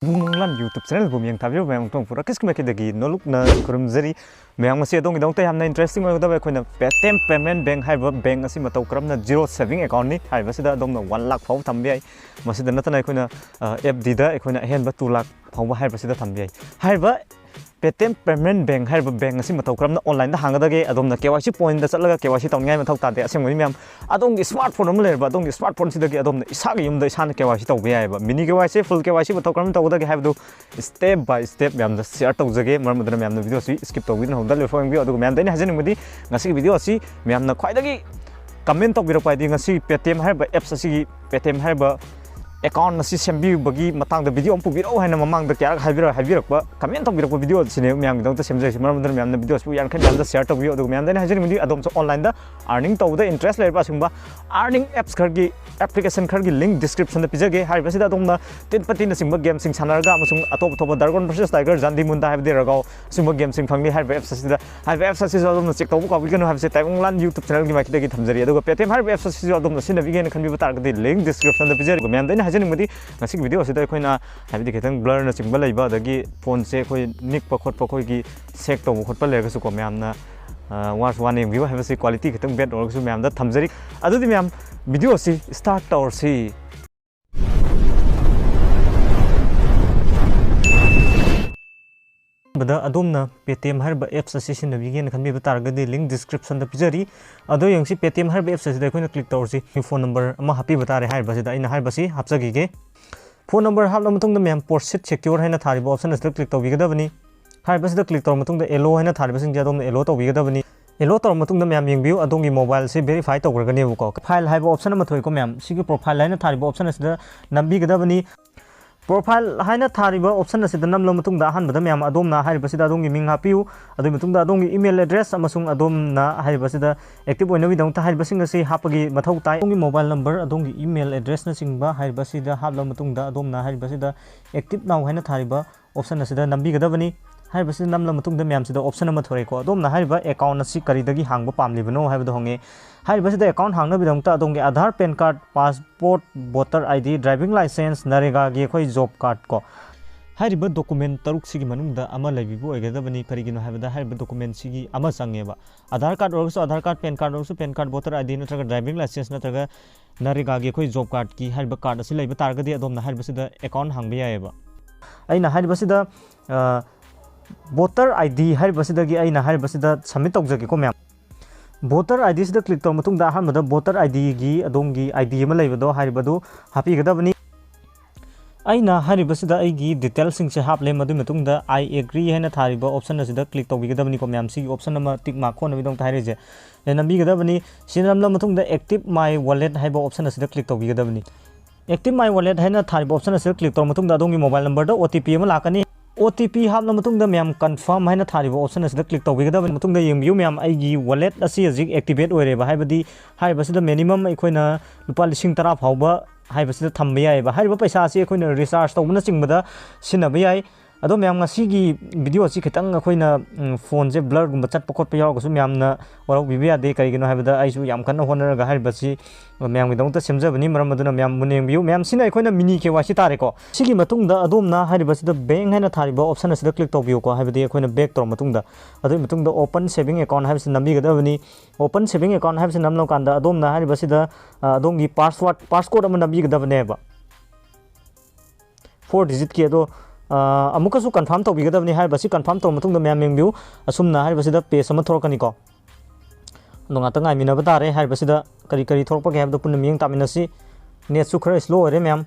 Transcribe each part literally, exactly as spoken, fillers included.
ꯃꯨꯡꯂꯥꯟ YouTube channelꯕꯨ ꯃꯤꯌꯦꯡ ꯊꯥꯕꯤꯔꯤꯕ ꯃꯌꯥꯝ ꯄꯨꯝꯅꯃꯛꯄꯨ ꯔꯥꯀꯦꯁꯀꯤ ꯃꯥꯏꯀꯩꯗꯒꯤ ꯅꯣꯂꯨꯛꯅ ꯈꯨꯔꯨꯝꯖꯔꯤ꯫ ꯃꯌꯥꯝ, ꯉꯁꯤ ꯑꯗꯣꯝꯒꯤꯗꯃꯛꯇ ꯌꯥꯝꯅ interesting ꯑꯣꯏꯒꯗꯕ, ꯑꯩꯈꯣꯏꯅ Paytm Payment Bank ꯍꯥꯏꯔꯤꯕ bank ꯑꯁꯤ ꯃꯇꯧ ꯀꯔꯝꯅ zero saving accountꯅꯤ ꯍꯥꯏꯔꯤꯕꯁꯤꯗ ꯑꯗꯣꯝꯅ one lakh ꯐꯥꯎꯕ ꯊꯝꯕ ꯌꯥꯏ꯫ ꯃꯁꯤꯗ ꯅꯠꯇꯅ ꯑꯩꯈꯣꯏꯅ, ꯑ, FDꯗ ꯑꯩꯈꯣꯏꯅ ꯑꯍꯦꯟꯕ two lakh ꯐꯥꯎꯕ ꯍꯥꯏꯔꯤꯕꯁꯤꯗ ꯊꯝꯕ ꯌꯥꯏ꯫ ꯍꯥꯏꯔꯤꯕ Paytm Payment Bank ꯍꯥꯏꯔꯤꯕ bank ꯑꯁꯤ ꯃꯇꯧ ꯀꯔꯝꯅ onlineꯗ ꯍꯥꯡꯒꯗꯒꯦ? ꯑꯗꯣꯝꯅ KYC pointꯗ ꯆꯠꯂꯒ KYC ꯇꯧꯅꯤꯡꯉꯥꯏ ꯃꯊꯧ ꯇꯥꯗꯦ꯫ ꯑꯁꯦꯡꯕꯗꯤ ꯃꯌꯥꯝ, ꯑꯗꯣꯝꯒꯤ smartphone ꯑꯃ ꯂꯩꯔꯕ, ꯑꯗꯣꯝꯒꯤ smartphoneꯁꯤꯗꯒꯤ ꯑꯗꯣꯝꯅ ꯏꯁꯥꯒꯤ ꯌꯨꯝꯗ ꯏꯁꯥꯅ KYC ꯇꯧꯕ ꯌꯥꯏꯑꯕ꯫ Mini KYC, full KYC ꯃꯇꯧ ꯀꯔꯝꯅ ꯇꯧꯒꯗꯒꯦ ꯍꯥꯏꯕꯗꯨ step by step ꯃꯌꯥꯝꯗ share ꯇꯧꯖꯒꯦ꯫ ꯃꯔꯝ ꯑꯗꯨꯅ ꯃꯌꯥꯝꯅ videoꯁꯤ skip ꯇꯧꯕꯤꯗꯅ ꯍꯧꯗ ꯂꯣꯏꯐꯥꯎ ꯌꯦꯡꯕꯤꯌꯨ꯫ ꯑꯗꯨꯒ ꯃꯌꯥꯝꯗ ꯑꯩꯅ ꯍꯥꯏꯖꯅꯤꯡꯕꯗꯤ, ꯉꯁꯤꯒꯤ videoꯁꯤ ꯃꯌꯥꯝꯅ ꯈ꯭ꯋꯥꯏꯗꯒꯤ comment ꯇꯧꯕꯤꯔꯛꯄ, ꯍꯥꯏꯗꯤ ꯉꯁꯤ Paytm ꯍꯥꯏꯔꯤꯕ apps ꯑꯁꯤꯒꯤ, Paytm ꯍꯥꯏꯔꯤꯕ account ꯑꯁꯤ ꯁꯦꯝꯕꯤꯕꯒꯤ ꯃꯇꯥꯡꯗ video ꯑꯃ ꯄꯨꯕꯤꯔꯛꯎ ꯍꯥꯏꯅ ꯃꯃꯥꯡꯗ ꯀꯌꯥꯔꯛ ꯍꯥꯏꯕꯤꯔ-, ꯍꯥꯏꯕꯤꯔꯛꯄ, comment ꯇꯧꯕꯤꯔꯛꯄ video ꯑꯁꯤꯅꯦ ꯃꯌꯥꯝꯒꯤꯗꯃꯛꯇ ꯁꯦꯝꯖꯔꯤꯁꯦ꯫ ꯃꯔꯝ ꯑꯗꯨꯅ ꯃꯌꯥꯝꯅ videoꯁꯤꯕꯨ ꯌꯥꯔꯤꯈꯩ ꯃꯌꯥꯝꯗ share ꯇꯧꯕꯤꯌꯨ꯫ ꯑꯗꯨꯒ ꯃꯌꯥꯝꯗ ꯑꯩꯅ ꯍꯥꯏꯖꯅꯤꯡꯕꯗꯤ, ꯑꯗꯣꯝꯁꯨ onlineꯗ earning ꯇꯧꯕꯗ interest ꯂꯩꯔꯕ ꯑꯁꯤꯒꯨꯝꯕ earning apps ꯈꯔꯒꯤ application ꯈꯔꯒꯤ link descriptionꯗ ꯄꯤꯖꯒꯦ꯫ ꯍꯥꯏꯔꯤꯕꯁꯤꯗ ꯑꯗꯣꯝꯅ ꯇꯤꯟ ꯄꯇꯤꯅꯆꯤꯡꯕ gameꯁꯤꯡ ꯁꯥꯟꯅꯔꯒ ꯑꯃꯁꯨꯡ ꯑꯇꯣꯞ ꯑꯇꯣꯞꯄ Dragon versus Tiger, Jandi Munda ꯍꯥꯏꯕꯗꯤ ꯔꯒꯥꯎ, ꯑꯁꯤꯒꯨꯝꯕ gameꯁꯤꯡ ꯐꯪꯂꯤ꯫ ꯍꯥꯏꯔꯤꯕ apps ꯑꯁꯤꯗ, ꯍꯥꯏꯔꯤꯕ apps ꯑꯁꯤꯁꯨ ꯑꯗꯣꯝꯅ check ꯇꯧꯕ ꯀꯥꯎꯕꯤꯒꯅꯨ ꯍꯥꯏꯕꯁꯦ ꯇꯥꯏꯕꯪꯂꯥꯟ YouTube channelꯒꯤ ꯃꯥꯏꯀꯩꯗꯒꯤ ꯊꯝꯖꯔꯤ꯫ ꯑꯗꯨꯒ Paytm ꯍꯥꯏꯔꯤꯕ apps ꯑꯁꯤꯁꯨ ꯑꯗꯣꯝꯅ ꯁꯤꯖꯤꯟꯅꯕꯤꯒꯦꯅ ꯈꯟꯕꯤꯕ ꯇꯥꯔꯒꯗꯤ link descriptionꯗ ꯄꯤꯖꯔꯤ꯫ ꯑꯗꯨꯒ ꯃꯌꯥꯝꯗ ꯑꯩꯅ ꯍꯥꯏꯖꯅꯤꯡꯕꯗꯤ, ꯉꯁꯤꯒꯤ video ꯑꯁꯤꯗ ꯑꯩꯈꯣꯏꯅ, ꯍꯥꯏꯕꯗꯤ ꯈꯤꯇꯪ blurꯅꯆꯤꯡꯕ ꯂꯩꯕ, ꯑꯗꯒꯤ phoneꯁꯦ ꯑꯩꯈꯣꯏ ꯅꯤꯛꯄ ꯈꯣꯠꯄ, ꯑꯩꯈꯣꯏꯒꯤ shake ꯇꯧꯕ ꯈꯣꯠꯄ ꯂꯩꯔꯒꯁꯨꯀꯣ, ꯃꯌꯥꯝꯅ, ꯑ, ꯋꯥꯔꯁꯨ ꯋꯥꯅ ꯌꯦꯡꯕꯤꯌꯨ ꯍꯥꯏꯕꯁꯤ, quality ꯈꯤꯇꯪ bad ꯑꯣꯏꯔꯒꯁꯨ ꯃꯌꯥꯝꯗ ꯊꯝꯖꯔꯤ꯫ ꯑꯗꯨꯗꯤ ꯃꯌꯥꯝ, video ꯑꯁꯤ start ꯇꯧꯔꯁꯤ꯫ ꯑꯍꯥꯟꯕꯗ ꯑꯗꯣꯝꯅ Paytm ꯍꯥꯏꯔꯤꯕ apps ꯑꯁꯤ ꯁꯤꯖꯤꯟꯅꯕꯤꯒꯦꯅ ꯈꯟꯕꯤꯕ ꯇꯥꯔꯒꯗꯤ link descriptionꯗ ꯄꯤꯖꯔꯤ꯫ ꯑꯗꯣ ꯌꯦꯡꯁꯤ, Paytm ꯍꯥꯏꯔꯤꯕ apps ꯑꯁꯤꯗ ꯑꯩꯈꯣꯏꯅ click ꯇꯧꯔꯁꯤ꯫ Phone number ꯑꯃ ꯍꯥꯞꯄꯤꯕ ꯇꯥꯔꯦ꯫ ꯍꯥꯏꯔꯤꯕꯁꯤꯗ ꯑꯩꯅ ꯍꯥꯏꯔꯤꯕꯁꯤ ꯍꯥꯞꯆꯈꯤꯒꯦ꯫ Phone number ꯍꯥꯞꯂꯕ ꯃꯇꯨꯡꯗ ꯃꯌꯥꯝ Proceed Secure ꯍꯥꯏꯅ ꯊꯥꯔꯤꯕ option ꯑꯁꯤꯗ click ꯇꯧꯕꯤꯒꯗꯕꯅꯤ꯫ ꯍꯥꯏꯔꯤꯕꯁꯤꯗ click ꯇꯧꯔꯕ ꯃꯇꯨꯡꯗ Allow ꯍꯥꯏꯅ ꯊꯥꯔꯤꯕꯁꯤꯡꯁꯦ ꯑꯗꯣꯝꯅ allow ꯇꯧꯕꯤꯒꯗꯕꯅꯤ꯫ Allow ꯇꯧꯔꯕ ꯃꯇꯨꯡꯗ ꯃꯌꯥꯝ ꯌꯦꯡꯕꯤꯌꯨ, ꯑꯗꯣꯝꯒꯤ mobileꯁꯤ verify ꯇꯧꯈ꯭ꯔꯒꯅꯦꯕꯀꯣ꯫ Profile ꯍꯥꯏꯕ option ꯑꯃ ꯊꯣꯛꯏꯀꯣ ꯃꯌꯥꯝ, ꯁꯤꯒꯤ profile ꯍꯥꯏꯅ ꯊꯥꯔꯤꯕ option ꯑꯁꯤꯗ ꯅꯝꯕꯤꯒꯗꯕꯅꯤ꯫ Profile ꯍꯥꯏꯅ ꯊꯥꯔꯤꯕ option ꯑꯁꯤꯗ ꯅꯝꯂꯕ ꯃꯇꯨꯡꯗ ꯑꯍꯥꯟꯕꯗ ꯃꯌꯥꯝ ꯑꯗꯣꯝꯅ ꯍꯥꯏꯔꯤꯕꯁꯤꯗ ꯑꯗꯣꯝꯒꯤ ꯃꯤꯡ ꯍꯥꯞꯄꯤꯌꯨ꯫ ꯑꯗꯨꯒꯤ ꯃꯇꯨꯡꯗ ꯑꯗꯣꯝꯒꯤ email address ꯑꯃꯁꯨꯡ ꯑꯗꯣꯝꯅ ꯍꯥꯏꯔꯤꯕꯁꯤꯗ active ꯑꯣꯏꯅꯕꯒꯤꯗꯃꯛꯇ ꯍꯥꯏꯔꯤꯕꯁꯤꯡ ꯑꯁꯤ ꯍꯥꯞꯄꯒꯤ ꯃꯊꯧ ꯇꯥꯏ꯫ ꯑꯗꯣꯝꯒꯤ mobile number, ꯑꯗꯣꯝꯒꯤ email addressꯅꯆꯤꯡꯕ ꯍꯥꯏꯔꯤꯕꯁꯤꯗ ꯍꯥꯞꯂꯕ ꯃꯇꯨꯡꯗ ꯑꯗꯣꯝꯅ ꯍꯥꯏꯔꯤꯕꯁꯤꯗ Active Now ꯍꯥꯏꯅ ꯊꯥꯔꯤꯕ option ꯑꯁꯤꯗ ꯅꯝꯕꯤꯒꯗꯕꯅꯤ꯫ ꯍꯥꯏꯔꯤꯕꯁꯤꯗ ꯅꯝꯂ ꯃꯇꯨꯡꯗ ꯃꯌꯥꯝꯁꯤꯗ option ꯑꯃ ꯊꯣꯔꯛꯑꯦꯀꯣ꯫ ꯑꯗꯣꯝꯅ ꯍꯥꯏꯔꯤꯕ account ꯑꯁꯤ ꯀꯔꯤꯗꯒꯤ ꯍꯥꯡꯕ ꯄꯥꯝꯂꯤꯕꯅꯣ ꯍꯥꯏꯕꯗꯣ ꯍꯪꯉꯦ꯫ ꯍꯥꯏꯔꯤꯕꯁꯤꯗ account ꯍꯥꯡꯅꯕꯒꯤꯗꯃꯛꯇ ꯑꯗꯣꯝꯒꯤ Aadhaar, PAN card, passport, voter ID, driving licence, ꯅꯔꯦꯒꯥꯒꯤ ꯑꯩꯈꯣꯏ job card ꯀꯣ, ꯍꯥꯏꯔꯤꯕ document ꯇꯔꯨꯛꯁꯤꯒꯤ ꯃꯅꯨꯡꯗ ꯑꯃ ꯂꯩꯕꯤꯕ ꯑꯣꯏꯒꯗꯕꯅꯤ꯫ ꯀꯔꯤꯒꯤꯅꯣ ꯍꯥꯏꯕꯗ ꯍꯥꯏꯔꯤꯕ document ꯁꯤꯒꯤ ꯑꯃ ꯆꯪꯉꯦꯕ꯫ Aadhaar card ꯑꯣꯏꯔꯒꯁꯨ Aadhaar card, PAN card ꯑꯣꯏꯔꯒꯁꯨ PAN card, voter ID ꯅꯠꯇ꯭ꯔꯒ driving licence ꯅꯠꯇ꯭ꯔꯒ ꯅꯔꯦꯒꯥꯒꯤ ꯑꯩꯈꯣꯏ job card ꯀꯤ ꯍꯥꯏꯔꯤꯕ card ꯑꯁꯤ ꯂꯩꯕ ꯇꯥꯔꯒꯗꯤ ꯑꯗꯣꯝꯅ ꯍꯥꯏꯔꯤꯕꯁꯤꯗ account ꯍꯥꯡꯕ ꯌꯥꯏꯑꯕ꯫ ꯑꯩꯅ ꯍꯥꯏꯔꯤꯕꯁꯤꯗ, ꯑ, voter ID ꯍꯥꯏꯔꯤꯕꯁꯤꯗꯒꯤ ꯑꯩꯅ ꯍꯥꯏꯔꯤꯕꯁꯤꯗ submit ꯇꯧꯖꯒꯦꯀꯣ ꯃꯌꯥꯝ꯫ Voter ID ꯁꯤꯗ click ꯇꯧꯔ ꯃꯇꯨꯡꯗ ꯑꯍꯥꯟꯕꯗ voter ID ꯒꯤ ꯑꯗꯣꯝꯒꯤ ID ꯑꯃ ꯂꯩꯕꯗꯣ ꯍꯥꯏꯔꯤꯕꯗꯨ ꯍꯥꯞꯄꯤꯒꯗꯕꯅꯤ꯫ ꯑꯩꯅ ꯍꯥꯏꯔꯤꯕꯁꯤꯗ ꯑꯩꯒꯤ detail ꯁꯤꯡꯁꯦ ꯍꯥꯞꯂꯦ꯫ ꯃꯗꯨꯒꯤ ꯃꯇꯨꯡꯗ "I agree" ꯍꯥꯏꯅ ꯊꯥꯔꯤꯕ option ꯑꯁꯤꯗ click ꯇꯧꯕꯤꯒꯗꯕꯅꯤꯀꯣ ꯃꯌꯥꯝ꯫ ꯁꯤꯒꯤ option ꯑꯃ tick mark ꯈꯣꯠꯅꯕꯒꯤꯗꯃꯛꯇ ꯍꯥꯏꯔꯤꯁꯦ꯫ ꯑꯦ, ꯅꯝꯕꯤꯒꯗꯕꯅꯤ꯫ ꯁꯤ ꯅꯝꯂ ꯃꯇꯨꯡꯗ "Active My Wallet" ꯍꯥꯏꯕ option ꯑꯁꯤꯗ click ꯇꯧꯕꯤꯒꯗꯕꯅꯤ꯫ "Active My Wallet" ꯍꯥꯏꯅ ꯊꯥꯔꯤꯕ option ꯑꯁꯤꯗ click ꯇꯧꯔ ꯃꯇꯨꯡꯗ ꯑꯗꯣꯝꯒꯤ mobile number ꯗ OTP ꯑꯃ ꯂꯥꯛꯀꯅꯤ꯫ OTP ꯍꯥꯞꯂ ꯃꯇꯨꯡꯗ ꯃꯌꯥꯝ "Confirm" ꯍꯥꯏꯅ ꯊꯥꯔꯤꯕ option ꯑꯁꯤꯗ click ꯇꯧꯕꯤꯒꯗꯕꯅꯤ꯫ ꯃꯇꯨꯡꯗ ꯌꯦꯡꯕꯤꯌꯨ ꯃꯌꯥꯝ, ꯑꯩꯒꯤ wallet ꯑꯁꯤ ꯍꯧꯖꯤꯛ activate ꯑꯣꯏꯔꯦꯕ, ꯍꯥꯏꯕꯗꯤ ꯍꯥꯏꯔꯤꯕꯁꯤꯗ minimum ꯑꯩꯈꯣꯏꯅ ꯂꯨꯄꯥ ꯂꯤꯁꯤꯡ ꯇꯔꯥ ꯐꯥꯎꯕ ꯍꯥꯏꯕꯁꯤꯗ ꯊꯝꯕ ꯌꯥꯏꯑꯕ꯫ ꯍꯥꯏꯔꯤꯕ ꯄꯩꯁꯥ ꯑꯁꯤ ꯑꯩꯈꯣꯏꯅ recharge ꯇꯧꯕꯅꯆꯤꯡꯕꯗ ꯁꯤꯖꯤꯟꯅꯕ ꯌꯥꯏ꯫ ꯑꯗꯣ ꯃꯌꯥꯝ, ꯉꯁꯤꯒꯤ video ꯑꯁꯤ ꯈꯤꯇꯪ ꯑꯩꯈꯣꯏꯅ, ꯎꯝ, phone ꯁꯦ blur ꯒꯨꯝꯕ ꯆꯠꯄ ꯈꯣꯠꯄ ꯌꯥꯎꯔꯒꯁꯨ ꯃꯌꯥꯝꯅ ꯋꯥꯔꯧꯕꯤꯕ ꯌꯥꯗꯦ꯫ ꯀꯔꯤꯒꯤꯅꯣ ꯍꯥꯏꯕꯗ ꯑꯩꯁꯨ ꯌꯥꯝ ꯀꯟꯅ ꯍꯣꯠꯅꯔꯒ ꯍꯥꯏꯔꯤꯕꯁꯤ ꯃꯌꯥꯝꯒꯤꯗꯃꯛꯇ ꯁꯦꯝꯖꯕꯅꯤ꯫ ꯃꯔꯝ ꯑꯗꯨꯅ ꯃꯌꯥꯝ ꯃꯨꯟꯅ ꯌꯦꯡꯕꯤꯌꯨ꯫ ꯃꯌꯥꯝ, ꯁꯤꯅ ꯑꯩꯈꯣꯏꯅ mini KYC ꯇꯥꯔꯦꯀꯣ꯫ ꯁꯤꯒꯤ ꯃꯇꯨꯡꯗ ꯑꯗꯣꯝꯅ ꯍꯥꯏꯔꯤꯕꯁꯤꯗ bank ꯍꯥꯏꯅ ꯊꯥꯔꯤꯕ option ꯑꯁꯤꯗ click ꯇꯧꯕꯤꯌꯨꯀꯣ꯫ ꯍꯥꯏꯕꯗꯤ ꯑꯩꯈꯣꯏꯅ back ꯇꯧꯔ ꯃꯇꯨꯡꯗ, ꯑꯗꯨꯒꯤ ꯃꯇꯨꯡꯗ "Open Saving Account" ꯍꯥꯏꯕꯁꯤ ꯅꯝꯕꯤꯒꯗꯕꯅꯤ꯫ "Open Saving Account" ꯍꯥꯏꯕꯁꯤ ꯅꯝꯂꯀꯥꯟꯗ ꯑꯗꯣꯝꯅ ꯍꯥꯏꯔꯤꯕꯁꯤꯗ, ꯑ, ꯑꯗꯣꯝꯒꯤ password, passcode ꯑꯃ ꯅꯝꯕꯤꯒꯗꯕꯅꯦꯕ꯫ Four digit ꯀꯤ꯫ ꯑꯗꯣ, ꯑ, ꯑꯃꯨꯛꯀꯁꯨ confirm ꯇꯧꯕꯤꯒꯗꯕꯅꯤ꯫ ꯍꯥꯏꯔꯤꯕꯁꯤ confirm ꯇꯧꯔ ꯃꯇꯨꯡꯗ ꯃꯌꯥꯝ ꯌꯦꯡꯕꯤꯌꯨ, ꯑꯁꯨꯝꯅ ꯍꯥꯏꯔꯤꯕꯁꯤꯗ page ꯑꯃ ꯊꯣꯔꯛꯀꯅꯤꯀꯣ꯫ ꯑꯗꯣ ꯉꯥꯛꯇꯪ ꯉꯥꯏꯃꯤꯟꯅꯕ ꯇꯥꯔꯦ꯫ ꯍꯥꯏꯔꯤꯕꯁꯤꯗ ꯀꯔꯤ ꯀꯔꯤ ꯊꯣꯔꯛꯄꯒꯦ ꯍꯥꯏꯕꯗꯣ ꯄꯨꯟꯅ ꯃꯤꯠꯌꯦꯡ ꯇꯥꯃꯤꯟꯅꯁꯤ꯫ Net ꯁꯨ ꯈꯔ slow ꯑꯣꯏꯔꯦ ꯃꯌꯥꯝ꯫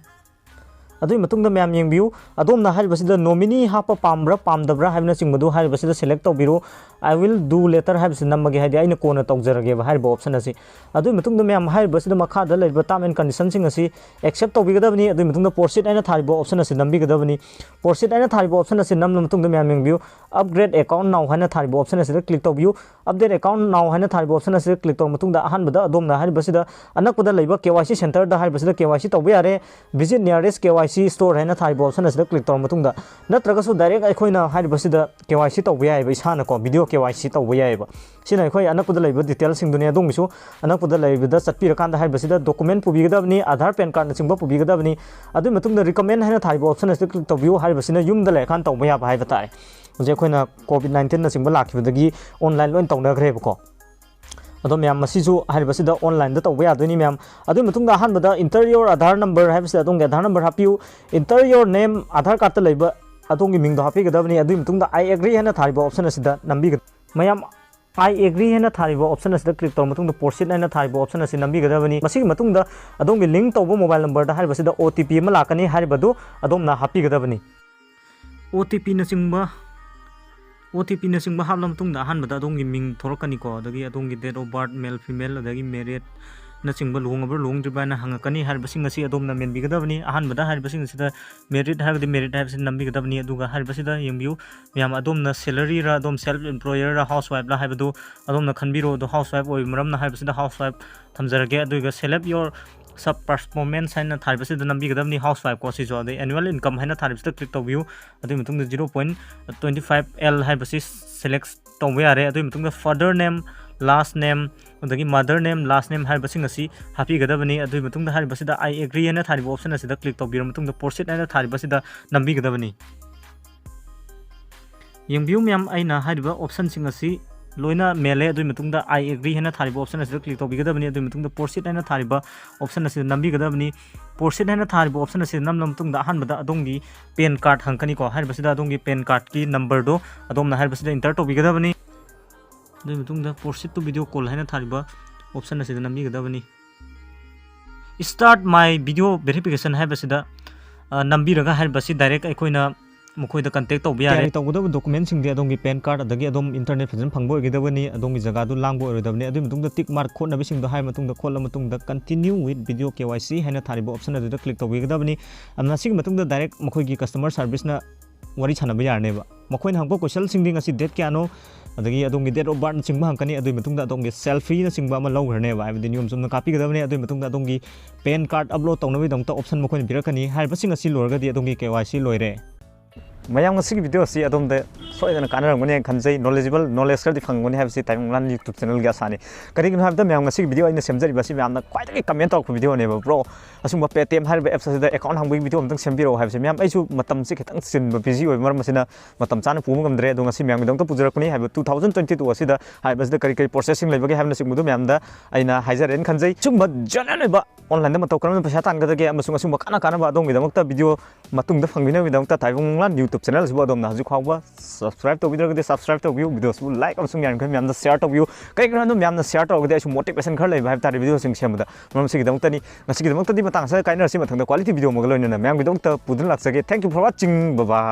ꯑꯗꯨꯒꯤ ꯃꯇꯨꯡꯗ ꯃꯌꯥꯝ ꯌꯦꯡꯕꯤꯌꯨ, ꯑꯗꯣꯝꯅ ꯍꯥꯏꯔꯤꯕꯁꯤꯗ nominee ꯍꯥꯞꯄ ꯄꯥꯝꯕ꯭ꯔꯥ ꯄꯥꯝꯗꯕ꯭ꯔꯥ ꯍꯥꯏꯕꯅꯆꯤꯡꯕꯗꯨ ꯍꯥꯏꯔꯤꯕꯁꯤꯗ select ꯇꯧꯕꯤꯔꯣ꯫ "I will do later" ꯍꯥꯏꯕꯁꯤ ꯅꯝꯃꯒꯦ, ꯍꯥꯏꯗꯤ ꯑꯩꯅ ꯀꯣꯟꯅ ꯇꯧꯖꯔꯒꯦꯕ ꯍꯥꯏꯔꯤꯕ option ꯑꯁꯤ꯫ ꯑꯗꯨꯒꯤ ꯃꯇꯨꯡꯗ ꯃꯌꯥꯝ ꯍꯥꯏꯔꯤꯕꯁꯤꯗ ꯃꯈꯥꯗ ꯂꯩꯔꯤꯕ term and condition ꯁꯤꯡ ꯑꯁꯤ accept ꯇꯧꯕꯤꯒꯗꯕꯅꯤ꯫ ꯑꯗꯨꯒꯤ ꯃꯇꯨꯡꯗ "Proceed" ꯍꯥꯏꯅ ꯊꯥꯔꯤꯕ option ꯑꯁꯤ ꯅꯝꯕꯤꯒꯗꯕꯅꯤ꯫ "Proceed" ꯍꯥꯏꯅ ꯊꯥꯔꯤꯕ option ꯑꯁꯤ ꯅꯝꯂꯕ ꯃꯇꯨꯡꯗ ꯃꯌꯥꯝ ꯌꯦꯡꯕꯤꯌꯨ, "Upgrade account now" ꯍꯥꯏꯅ ꯊꯥꯔꯤꯕ option ꯑꯁꯤꯗ click ꯇꯧꯕꯤꯌꯨ꯫ "Update account now" ꯍꯥꯏꯅ ꯊꯥꯔꯤꯕ option ꯑꯁꯤꯗ click ꯇꯧꯔꯕ ꯃꯇꯨꯡꯗ ꯑꯍꯥꯟꯕꯗ ꯑꯗꯣꯝꯅ ꯍꯥꯏꯔꯤꯕꯁꯤꯗ ꯑꯅꯛꯄꯗ ꯂꯩꯕ KYC centre ꯗ ꯍꯥꯏꯔꯤꯕꯁꯤꯗ KYC ꯇꯧꯕ ꯌꯥꯔꯦ꯫ "Visit nearest KYC ꯁꯤ ꯁ꯭ꯇꯣꯔ ꯍꯥꯏꯅ ꯊꯥꯔꯤꯕ ꯑꯣꯞꯁꯟ ꯑꯁꯤꯗ ꯀ꯭ꯂꯤꯛ ꯇꯧꯔ ꯃꯇꯨꯡꯗ, ꯅꯠꯇ꯭ꯔꯒꯁꯨ ꯗꯥꯏꯔꯦꯛ ꯑꯩꯈꯣꯏꯅ ꯍꯥꯏꯔꯤꯕꯁꯤꯗ ꯀꯦ ꯋꯥꯏ ꯁꯤ ꯇꯧꯕ ꯌꯥꯏꯑꯕ, ꯏꯁꯥꯅꯀꯣ ꯚꯤꯗꯤꯑꯣ ꯀꯦ ꯋꯥꯏ ꯁꯤ ꯇꯧꯕ ꯌꯥꯏꯑꯕ꯫ ꯁꯤꯅ ꯑꯩꯈꯣꯏ ꯑꯅꯛꯄꯗ ꯂꯩꯕ ꯗꯤꯇꯦꯜꯁꯤꯡꯗꯨꯅꯤ꯫ ꯑꯗꯣꯝꯒꯤꯁꯨ ꯑꯅꯛꯄꯗ ꯂꯩꯕꯗ ꯆꯠꯄꯤꯔꯀꯥꯟꯗ ꯍꯥꯏꯔꯤꯕꯁꯤꯗ ꯗꯣꯀꯨꯃꯦꯟ ꯄꯨꯕꯤꯒꯗꯕꯅꯤ, ꯑꯙꯥꯔ, ꯄꯦꯟ ꯀꯥꯔꯠꯅꯆꯤꯡꯕ ꯄꯨꯕꯤꯒꯗꯕꯅꯤ꯫ ꯑꯗꯨꯒꯤ ꯃꯇꯨꯡꯗ ꯔꯤꯀꯃꯦꯟ ꯍꯥꯏꯅ ꯊꯥꯔꯤꯕ ꯑꯣꯞꯁꯟ ꯑꯁꯤꯗ ꯀ꯭ꯂꯤꯛ ꯇꯧꯕꯤꯌꯨ ꯍꯥꯏꯔꯤꯕꯁꯤꯅ ꯌꯨꯝꯗ ꯂꯩꯔꯀꯥꯟꯗ ꯇꯧꯕ ꯌꯥꯕ ꯍꯥꯏꯕ ꯇꯥꯔꯦ꯫ ꯍꯧꯖꯤꯛ ꯑꯩꯈꯣꯏꯅ ꯀꯣꯚꯤꯗ ꯅꯥꯏꯟꯇꯤꯟꯅꯆꯤꯡꯕ ꯂꯥꯛꯈꯤꯕꯗꯒꯤ ꯑꯣꯟꯂꯥꯏꯟ ꯂꯣꯏꯅ ꯇꯧꯅꯈ꯭ꯔꯦꯕꯀꯣ꯫ ꯑꯗꯣ ꯃꯌꯥꯝ, ꯃꯁꯤꯁꯨ ꯍꯥꯏꯔꯤꯕꯁꯤꯗ ꯑꯣꯟꯂꯥꯏꯟꯗ ꯇꯧꯕ ꯌꯥꯗꯣꯏꯅꯤ ꯃꯌꯥꯝ꯫ ꯑꯗꯨꯒꯤ ꯃꯇꯨꯡꯗ ꯑꯍꯥꯟꯕꯗ enter your Aadhaar number ꯍꯥꯏꯕꯁꯤꯗ ꯑꯗꯣꯝꯒꯤ ꯑꯙꯥꯔ ꯅꯝꯕꯔ ꯍꯥꯞꯄꯤꯌꯨ꯫ Enter your name, ꯑꯙꯥꯔ ꯀꯥꯔꯠꯇ ꯂꯩꯕ ꯑꯗꯣꯝꯒꯤ ꯃꯤꯡꯗꯣ ꯍꯥꯞꯄꯤꯒꯗꯕꯅꯤ꯫ ꯑꯗꯨꯒꯤ ꯃꯇꯨꯡꯗ I agree ꯍꯥꯏꯅ ꯊꯥꯔꯤꯕ ꯑꯣꯞꯁꯟ ꯑꯁꯤꯗ ꯅꯝꯕꯤꯒꯗꯕꯅꯤ꯫ ꯃꯌꯥꯝ, I agree ꯍꯥꯏꯅ ꯊꯥꯔꯤꯕ ꯑꯣꯞꯁꯟ ꯑꯁꯤꯗ ꯀ꯭ꯂꯤꯛ ꯇꯧꯔ ꯃꯇꯨꯡꯗ proceed ꯍꯥꯏꯅ ꯊꯥꯔꯤꯕ ꯑꯣꯞꯁꯟ ꯑꯁꯤ ꯅꯝꯕꯤꯒꯗꯕꯅꯤ꯫ ꯃꯁꯤꯒꯤ ꯃꯇꯨꯡꯗ ꯑꯗꯣꯝꯒꯤ ꯂꯤꯡ ꯇꯧꯕ ꯃꯣꯕꯥꯏꯜ ꯅꯝꯕꯔꯗ ꯍꯥꯏꯔꯤꯕꯁꯤꯗ ꯑꯣ ꯇꯤ ꯄꯤ ꯑꯃ ꯂꯥꯛꯀꯅꯤ, ꯍꯥꯏꯔꯤꯕꯗꯨ ꯑꯗꯣꯝꯅ ꯍꯥꯞꯄꯤꯒꯗꯕꯅꯤ꯫ ꯑꯣ ꯇꯤ ꯄꯤꯅꯆꯤꯡꯕ, ꯑꯣ ꯇꯤ ꯄꯤꯅꯆꯤꯡꯕ ꯍꯥꯞꯂ ꯃꯇꯨꯡꯗ ꯑꯍꯥꯟꯕꯗ ꯑꯗꯣꯝꯒꯤ ꯃꯤꯡ ꯊꯣꯔꯛꯀꯅꯤꯀꯣ, ꯑꯗꯒꯤ ꯑꯗꯣꯝꯒꯤ date of birth, male, female, ꯑꯗꯒꯤ married ꯅꯆꯤꯡꯕ, ꯂꯨꯍꯣꯡꯉꯕ꯭ꯔꯥ ꯂꯨꯍꯣꯡꯗ꯭ꯔꯤꯕ꯭ꯔꯥ ꯍꯥꯏꯅ ꯍꯪꯉꯛꯀꯅꯤ꯫ ꯍꯥꯏꯔꯤꯕꯁꯤꯡ ꯑꯁꯤ ꯑꯗꯣꯝꯅ ꯃꯦꯟꯕꯤꯒꯗꯕꯅꯤ꯫ ꯑꯍꯥꯟꯕꯗ ꯍꯥꯏꯔꯤꯕꯁꯤꯡ ꯑꯁꯤꯗ married ꯍꯥꯏꯔꯒꯗꯤ married ꯍꯥꯏꯕꯁꯤ ꯅꯝꯕꯤꯒꯗꯕꯅꯤ꯫ ꯑꯗꯨꯒ ꯍꯥꯏꯔꯤꯕꯁꯤꯗ ꯌꯦꯡꯕꯤꯌꯨ ꯃꯌꯥꯝ, ꯑꯗꯣꯝꯅ salary ꯔ, ꯑꯗꯣꯝ self employer ꯔ, house wife ꯂ ꯍꯥꯏꯕꯗꯨ ꯑꯗꯣꯝꯅ ꯈꯟꯕꯤꯔꯣ꯫ ꯑꯗꯣ house wife ꯑꯣꯏꯕ ꯃꯔꯝꯅ ꯍꯥꯏꯔꯤꯕꯁꯤꯗ house wife ꯊꯝꯖꯔꯒꯦ꯫ ꯑꯗꯨꯒ select your sub performance ꯍꯥꯏꯅ ꯊꯥꯔꯤꯕꯁꯤꯗ ꯅꯝꯕꯤꯒꯗꯕꯅꯤ, house wife ꯀꯣ ꯁꯤꯁꯨ꯫ ꯑꯗꯩ annual income ꯍꯥꯏꯅ ꯊꯥꯔꯤꯕꯁꯤꯗ ꯀ꯭ꯂꯤꯛ ꯇꯧꯕꯤꯌꯨ꯫ ꯑꯗꯨꯒꯤ ꯃꯇꯨꯡꯗ zero point twenty five L ꯍꯥꯏꯕꯁꯤ select ꯇꯧꯕ ꯌꯥꯔꯦ꯫ ꯑꯗꯨꯒꯤ ꯃꯇꯨꯡꯗ father name, last name, ꯑꯗꯒꯤ mother name, last name ꯍꯥꯏꯔꯤꯕꯁꯤꯡ ꯑꯁꯤ ꯍꯥꯞꯄꯤꯒꯗꯕꯅꯤ꯫ ꯑꯗꯨꯒꯤ ꯃꯇꯨꯡꯗ ꯍꯥꯏꯔꯤꯕꯁꯤꯗ I agree ꯍꯥꯏꯅ ꯊꯥꯔꯤꯕ ꯑꯣꯞꯁꯟ ꯑꯁꯤꯗ ꯀ꯭ꯂꯤꯛ ꯇꯧꯕꯤꯔꯕ ꯃꯇꯨꯡꯗ proceed ꯍꯥꯏꯅ ꯊꯥꯔꯤꯕꯁꯤꯗ ꯅꯝꯕꯤꯒꯗꯕꯅꯤ꯫ ꯌꯦꯡꯕꯤꯌꯨ ꯃꯌꯥꯝ, ꯑꯩꯅ ꯍꯥꯏꯔꯤꯕ ꯑꯣꯞꯁꯟꯁꯤꯡ ꯑꯁꯤ ꯂꯣꯏꯅ ꯃꯦꯜꯂꯦ꯫ ꯑꯗꯨꯒꯤ ꯃꯇꯨꯡꯗ I agree ꯍꯥꯏꯅ ꯊꯥꯔꯤꯕ ꯑꯣꯞꯁꯟ ꯑꯁꯤꯗ ꯀ꯭ꯂꯤꯛ ꯇꯧꯕꯤꯒꯗꯕꯅꯤ꯫ ꯑꯗꯨꯒꯤ ꯃꯇꯨꯡꯗ proceed ꯍꯥꯏꯅ ꯊꯥꯔꯤꯕ ꯑꯣꯞꯁꯟ ꯑꯁꯤꯗ ꯅꯝꯕꯤꯒꯗꯕꯅꯤ꯫ Proceed ꯍꯥꯏꯅ ꯊꯥꯔꯤꯕ ꯑꯣꯞꯁꯟ ꯑꯁꯤꯗ ꯅꯝꯂꯕ ꯃꯇꯨꯡꯗ ꯑꯍꯥꯟꯕꯗ ꯑꯗꯣꯝꯒꯤ ꯄꯦꯟ ꯀꯥꯔꯗ ꯍꯪꯉꯛꯀꯅꯤꯀꯣ꯫ ꯍꯥꯏꯔꯤꯕꯁꯤꯗ ꯑꯗꯣꯝꯒꯤ ꯄꯦꯟ ꯀꯥꯔꯗꯀꯤ ꯅꯝꯕꯔꯗꯣ ꯑꯗꯣꯝꯅ ꯍꯥꯏꯔꯤꯕꯁꯤꯗ enter ꯇꯧꯕꯤꯒꯗꯕꯅꯤ꯫ ꯑꯗꯨꯒꯤ ꯃꯇꯨꯡꯗ proceed to video call ꯍꯥꯏꯅ ꯊꯥꯔꯤꯕ ꯑꯣꯞꯁꯟ ꯑꯁꯤꯗ ꯅꯝꯕꯤꯒꯗꯕꯅꯤ꯫ Start my video verification ꯍꯥꯏꯕꯁꯤꯗ, ꯑ, ꯅꯝꯕꯤꯔꯒ ꯍꯥꯏꯔꯤꯕꯁꯤ ꯗꯥꯏꯔꯦꯛ ꯑꯩꯈꯣꯏꯅ ꯃꯈꯣꯏꯗ ꯀꯟꯇꯦꯛ ꯇꯧꯕ ꯌꯥꯔꯦ꯫ ꯀꯦꯔꯤ ꯇꯧꯒꯗꯕ ꯗꯣꯀꯨꯃꯦꯟꯁꯤꯡꯗꯤ ꯑꯗꯣꯝꯒꯤ ꯄꯦꯟ ꯀꯥꯔꯗ ꯑꯗꯒꯤ ꯑꯗꯣꯝ ꯏꯟꯇꯔꯅꯦꯠ ꯐꯖꯅ ꯐꯪꯕ ꯑꯣꯏꯒꯗꯕꯅꯤ, ꯑꯗꯣꯝꯒꯤ ꯖꯒꯥꯗꯨ ꯂꯥꯡꯕ ꯑꯣꯏꯔꯣꯏꯗꯕꯅꯤ꯫ ꯑꯗꯨꯒꯤ ꯃꯇꯨꯡꯗ ꯇꯤꯛ ꯃꯥꯔꯛ ꯈꯣꯠꯅꯕꯁꯤꯡꯗꯣ ꯍꯥꯏꯔ ꯃꯇꯨꯡꯗ, ꯈꯣꯠꯂ ꯃꯇꯨꯡꯗ continue with video K Y C ꯍꯥꯏꯅ ꯊꯥꯔꯤꯕ ꯑꯣꯞꯁꯟ ꯑꯗꯨꯗ ꯀ꯭ꯂꯤꯛ ꯇꯧꯕꯤꯒꯗꯕꯅꯤ꯫ ꯑꯗꯨꯅ ꯁꯤꯒꯤ ꯃꯇꯨꯡꯗ ꯗꯥꯏꯔꯦꯛ ꯃꯈꯣꯏꯒꯤ ꯀꯁꯇꯃꯔ ꯁꯥꯔꯚꯤꯁꯅ ꯋꯥꯔꯤ ꯁꯥꯟꯅꯕ ꯌꯥꯔꯅꯦꯕ꯫ ꯃꯈꯣꯏꯅ ꯍꯪꯉꯛꯄ ꯀꯣꯏꯁꯟꯁꯤꯡꯗꯤ ꯉꯁꯤ ꯗꯦꯠ ꯀꯌꯥꯅꯣ, ꯑꯗꯒꯤ ꯑꯗꯣꯝꯒꯤ date of birth ꯅꯆꯤꯡꯕ ꯍꯪꯉꯛꯀꯅꯤ꯫ ꯑꯗꯨꯒꯤ ꯃꯇꯨꯡꯗ ꯑꯗꯣꯝꯒꯤ ꯁꯦꯜꯐꯤꯅꯆꯤꯡꯕ ꯑꯃ ꯂꯧꯈ꯭ꯔꯅꯦꯕ, ꯍꯥꯏꯕꯗꯤ ꯅꯤꯌꯣꯝ ꯆꯨꯝꯅ ꯀꯥꯞꯄꯤꯒꯗꯕꯅꯤ꯫ ꯑꯗꯨꯒꯤ ꯃꯇꯨꯡꯗ ꯑꯗꯣꯝꯒꯤ ꯄꯦꯟ ꯀꯥꯔꯗ ꯑꯞꯂꯣꯗ ꯇꯧꯅꯕꯒꯤꯗꯃꯛꯇ ꯑꯣꯞꯁꯟ ꯃꯈꯣꯏꯅ ꯄꯤꯔꯛꯀꯅꯤ꯫ ꯍꯥꯏꯔꯤꯕꯁꯤꯡ ꯑꯁꯤ ꯂꯣꯏꯔꯒꯗꯤ ꯑꯗꯣꯝꯒꯤ ꯀꯦ ꯋꯥꯏ ꯁꯤ ꯂꯣꯏꯔꯦ꯫ ꯃꯌꯥꯝ, ꯉꯁꯤꯒꯤ ꯚꯤꯗꯤꯑꯣ ꯑꯁꯤ ꯑꯗꯣꯝꯗ ꯁꯣꯏꯗꯅ ꯀꯥꯟꯅꯔꯝꯒꯅꯤ ꯍꯥꯏꯅ ꯈꯟꯖꯩ꯫ ꯅꯣꯂꯦꯖꯤꯕꯜ ꯅꯣꯂꯦꯖ ꯈꯔꯗꯤ ꯐꯪꯒꯅꯤ ꯍꯥꯏꯕꯁꯤ ꯇꯥꯏꯕꯪ ꯂꯥꯟ ꯌꯨꯇ꯭ꯌꯨꯕ ꯆꯦꯅꯦꯜꯒꯤ ꯑꯁꯥꯅꯤ꯫ ꯀꯔꯤꯒꯤꯅꯣ ꯍꯥꯏꯕꯗ ꯃꯌꯥꯝ, ꯉꯁꯤꯒꯤ ꯚꯤꯗꯤꯑꯣ ꯑꯩꯅ ꯁꯦꯝꯖꯔꯤꯕ ꯑꯁꯤ ꯃꯌꯥꯝꯅ ꯈ꯭ꯋꯥꯏꯗꯒꯤ ꯀꯃꯦꯟ ꯇꯧꯔꯛꯄ ꯚꯤꯗꯤꯑꯣꯅꯦꯕ꯫ "ꯕ꯭ꯔꯣ, ꯑꯁꯨꯝꯕ ꯄꯦ ꯇꯤ ꯑꯦꯝ ꯍꯥꯏꯔꯤꯕ ꯑꯦꯞꯁ ꯑꯁꯤꯗ ꯑꯦꯀꯥꯎꯟ ꯍꯥꯡꯕꯒꯤ ꯚꯤꯗꯤꯑꯣ ꯑꯝꯇꯪ ꯁꯦꯝꯕꯤꯔꯛꯑꯣ" ꯍꯥꯏꯕꯁꯦ꯫ ꯃꯌꯥꯝ, ꯑꯩꯁꯨ ꯃꯇꯝꯁꯦ ꯈꯤꯇꯪ ꯆꯤꯟꯕ, ꯕꯤꯖꯤ ꯑꯣꯏꯕ ꯃꯔꯝ ꯑꯁꯤꯅ ꯃꯇꯝ ꯆꯥꯅ ꯄꯨꯕ ꯉꯝꯗ꯭ꯔꯦ꯫ ꯑꯗꯣ ꯉꯁꯤ ꯃꯌꯥꯝꯒꯤꯗꯃꯛꯇ ꯄꯨꯖꯔꯛꯄꯅꯤ꯫ ꯍꯥꯏꯕ two thousand twenty two ꯑꯁꯤꯗ ꯍꯥꯏꯔꯤꯕꯁꯤꯗ ꯀꯔꯤ ꯀꯔꯤ ꯄ꯭ꯔꯣꯁꯦꯁꯁꯤꯡ ꯂꯩꯕꯒꯦ ꯍꯥꯏꯕꯅꯆꯤꯡꯕꯗꯨ ꯃꯌꯥꯝꯗ ꯑꯩꯅ ꯍꯥꯏꯖꯔꯦꯅ ꯈꯟꯖꯩ꯫ ꯁꯤꯒꯨꯝꯕ ꯖꯦꯅꯨꯏꯟ ꯑꯣꯏꯕ ꯑꯣꯟꯂꯥꯏꯟꯗ ꯃꯇꯧ ꯀꯔꯝꯅ ꯄꯩꯁꯥ ꯇꯥꯟꯒꯗꯒꯦ ꯑꯃꯁꯨꯡ ꯑꯁꯤꯒꯨꯝꯕ ꯀꯥꯟꯅ ꯀꯥꯟꯅꯕ ꯑꯗꯣꯝꯒꯤꯗꯃꯛꯇ ꯚꯤꯗꯤꯑꯣ ꯃꯇꯨꯡꯗ ꯐꯪꯕꯤꯅꯕꯒꯤꯗꯃꯛꯇ ꯇꯥꯏꯕꯪ ꯂꯥꯟ ꯌꯨꯇ꯭ꯌꯨꯕ ꯆꯦꯅꯦꯜꯁꯤꯕꯨ ꯑꯗꯣꯝꯅ ꯍꯧꯖꯤꯛ ꯐꯥꯎꯕ ꯁꯕꯁꯀ꯭ꯔꯥꯏꯕ ꯇꯧꯕꯤꯗ꯭ꯔꯒꯗꯤ ꯁꯕꯁꯀ꯭ꯔꯥꯏꯕ ꯇꯧꯕꯤꯌꯨ, ꯚꯤꯗꯤꯑꯣꯁꯤꯕꯨ ꯂꯥꯏꯛ ꯑꯃꯁꯨꯡ ꯌꯥꯔꯤꯃꯈꯩ ꯃꯌꯥꯝꯗ ꯁꯤꯌꯥꯔ ꯇꯧꯕꯤꯌꯨ꯫ ꯀꯩꯒꯤꯅꯣ ꯍꯥꯏꯕꯗ ꯃꯌꯥꯝꯅ ꯁꯤꯌꯥꯔ ꯇꯧꯔꯒꯗꯤ ꯑꯩꯁꯨ ꯃꯣꯇꯤꯚꯦꯁꯟ ꯈꯔ ꯂꯩꯕ ꯍꯥꯏꯕ ꯇꯥꯔꯦ ꯚꯤꯗꯤꯑꯣꯁꯤꯡ ꯁꯦꯝꯕꯗ꯫ ꯃꯔꯝ ꯑꯁꯤꯒꯤꯗꯃꯛꯇꯅꯤ꯫ ꯉꯁꯤꯒꯤꯗꯃꯛꯇꯗꯤ ꯃꯇꯥꯡ ꯑꯁꯤꯗ ꯀꯥꯏꯅꯔꯁꯤ, ꯃꯊꯪꯗ ꯀ꯭ꯋꯥꯂꯤꯇꯤ ꯚꯤꯗꯤꯑꯣ ꯑꯃꯒ ꯂꯣꯏꯅꯅ ꯃꯌꯥꯝꯒꯤꯗꯃꯛꯇ ꯄꯨꯗꯨꯅ ꯂꯥꯛꯆꯒꯦ꯫ Thank you for watching, bye bye꯫